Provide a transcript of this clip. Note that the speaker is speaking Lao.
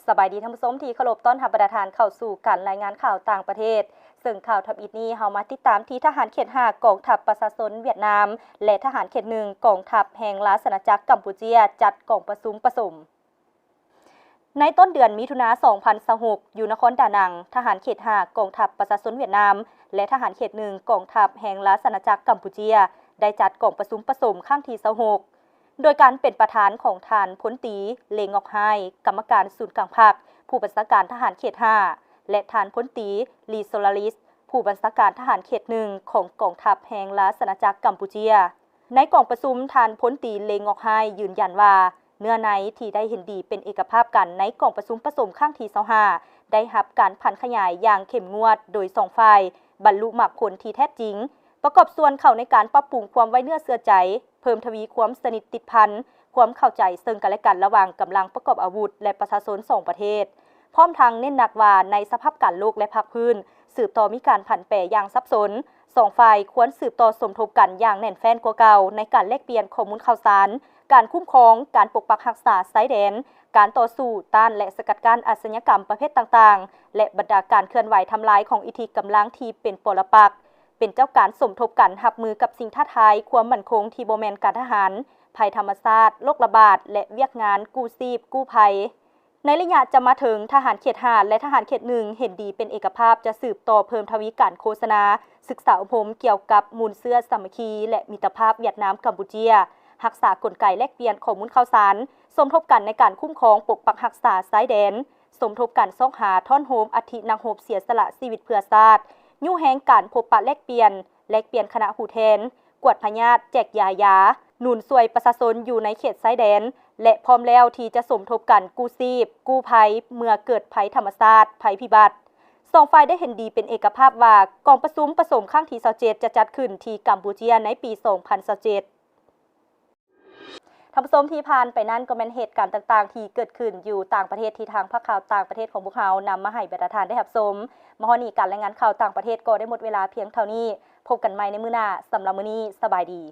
ສະບາຍດີທ່ານຜູ້ຊົມທີ່ເຄົາລົບ, ຕ້ອນຮັບບັນດາທ່ານເຂົ້າສູ່ການລາຍງານຂ່າວຕ່າງປະເທດ. ເຊິ່ງຂ່າວທຳອິດນີ້ ເຮົາມາຕິດຕາມທີ່ທະຫານເຂດຫ້າ ກອງທັບປະຊາຊົນຫວຽດນາມ ແລະ ທະຫານເຂດໜຶ່ງ ກອງທັບແຫ່ງລາຊະອານາຈັກກຳປູເຈຍ ຈັດກອງປະຊຸມປະສົມ. ໃນຕົ້ນເດືອນມິຖຸນາ ສອງພັນຊາວຫົກ ຢູ່ນະຄອນດານັງ, ທະຫານເຂດຫ້າ ກອງທັບປະຊາຊົນຫວຽດນາມ ແລະ ທະຫານເຂດໜຶ່ງ ກອງທັບແຫ່ງລາຊະອານາຈັກກຳປູເຈຍ ໄດ້ຈັດກອງປະຊຸມປະສົມຄັ້ງທີຊາວຫົກ ໂດຍການເປັນປະທານຂອງທ່ານ ພົນຕີ ເລງອອກໄຮ ກຳມະການສູນກາງພັກ, ຜູ້ບັນຊາການທະຫານເຂດຫ້າ ແລະ ທ່ານ ພົນຕີ ລີ ໂຊລາລິສ ຜູ້ບັນຊາການທະຫານເຂດໜຶ່ງ ຂອງກອງທັບແຫ່ງລາຊະອານາຈັກກຳປູເຈຍ. ໃນກອງປະຊຸມ, ທ່ານ ພົນຕີ ເລງອອກໄຮ ຢືນຢັນວ່າ ເນື້ອໃນທີ່ໄດ້ເຫັນດີເປັນເອກະພາບກັນໃນກອງປະຊຸມປະສົມຄັ້ງທີຊາວຫ້າ ໄດ້ຮັບການຜັນຂະຫຍາຍຢ່າງເຂັ້ມງວດ ໂດຍສອງຝ່າຍບັນລຸໝາກຜົນທີ່ແທ້ຈິງ, ປະກອບສ່ວນເຂົ້າໃນການປັບປຸງຄວາມໄວ້ເນື້ອເຊື່ອໃຈ, ເພີ່ມທະວີຄວາມສະໜິດຕິດພັນ, ຄວາມເຂົ້າໃຈເຊິ່ງກັນແລະກັນລະຫວ່າງກຳລັງປະກອບອາວຸດ ແລະ ປະຊາຊົນສອງປະເທດ. ພ້ອມທັງເນັ້ນໜັກວ່າໃນສະພາບການໂລກ ແລະ ພາກພື້ນ ສືບຕໍ່ມີການຜັນແປຢ່າງສັບສົນ, ສອງຝ່າຍຄວນສືບຕໍ່ສົມທົບກັນຢ່າງແໜ້ນແຟ້ນກວ່າເກົ່າ ໃນການແລກປ່ຽນຂໍ້ມູນຂ່າວສານ, ການຄຸ້ມຄອງ, ການປົກປັກຮັກສາຊາຍແດນ, ການຕໍ່ສູ້ຕ້ານ ແລະ ສະກັດກັ້ນອາຊະຍາກຳປະເພດຕ່າງໆ ແລະ ບັນດາການເຄື່ອນໄຫວທຳລາຍຂອງອິດທິກຳລັງທີ່ເປັນປໍລະປັກ ເປັນເຈົ້າການສົມທົບກັນຮັບມືກັບສິ່ງທ້າທາຍຄວາມໝັ້ນຄົງທີ່ບໍ່ແມ່ນການທະຫານ, ໄພທຳມະຊາດ, ໂລກລະບາດ ແລະ ວຽກງານກູ້ຊີບກູ້ໄພ. ໃນໄລຍະຈະມາເຖິງ, ທະຫານເຂດຫ້າ ແລະ ທະຫານເຂດໜຶ່ງ ເຫັນດີເປັນເອກະພາບຈະສືບຕໍ່ເພີ່ມທະວີການໂຄສະນາ, ສຶກສາອົບຮົມກ່ຽວກັບມູນເຊື້ອສາມັກຄີ ແລະ ມິດຕະພາບຫວຽດນາມ-ກຳປູເຈຍ, ຮັກສາກົນໄກແລກປ່ຽນຂໍ້ມູນຂ່າວສານ, ສົມທົບກັນໃນການຄຸ້ມຄອງປົກປັກຮັກສາຊາຍແດນ, ສົມທົບກັນຊອກຫາທ້ອນໂຮມອັດຖິນັກຮົບເສຍສະຫຼະຊີວິດເພື່ອຊາດ, ຍູ້ແຮງການພົບປະແລກປ່ຽນ, ແລກປ່ຽນຄະນະຜູ້ແທນ, ກວດພະຍາດ, ແຈກຢາຍຢາ, ໜູນຊ່ວຍປະຊາຊົນຢູ່ໃນເຂດຊາຍແດນ ແລະ ພ້ອມແລ້ວທີ່ຈະສົມທົບກັນກູ້ຊີບ, ກູ້ໄພເມື່ອເກີດໄພທຳມະຊາດ, ໄພພິບັດ. ສອງຝ່າຍໄດ້ເຫັນດີເປັນເອກະພາບວ່າ ກອງປະຊຸມປະສົມຄັ້ງທີຊາວເຈັດ ຈະຈັດຂຶ້ນທີ່ກຳປູເຈຍໃນປີສອງພັນຊາວເຈັດ. ທ່ານຜູ້ຊົມທີ່ຜ່ານໄປນັ້ນກໍແມ່ນເຫດການຕ່າງໆທີ່ເກີດຂຶ້ນຢູ່ຕ່າງປະເທດ ທີ່ທາງພາກຂ່າວຕ່າງປະເທດຂອງພວກເຮົານຳມາໃຫ້ບັນດາທ່ານໄດ້ຮັບຊົມ. ມາຮອດນີ້ການລາຍງານຂ່າວຕ່າງປະເທດກໍໄດ້ໝົດເວລາພຽງເທົ່ານີ້. ພົບກັນໃໝ່ໃນມື້ໜ້າ. ສຳລັບມື້ນີ້, ສະບາຍດີ.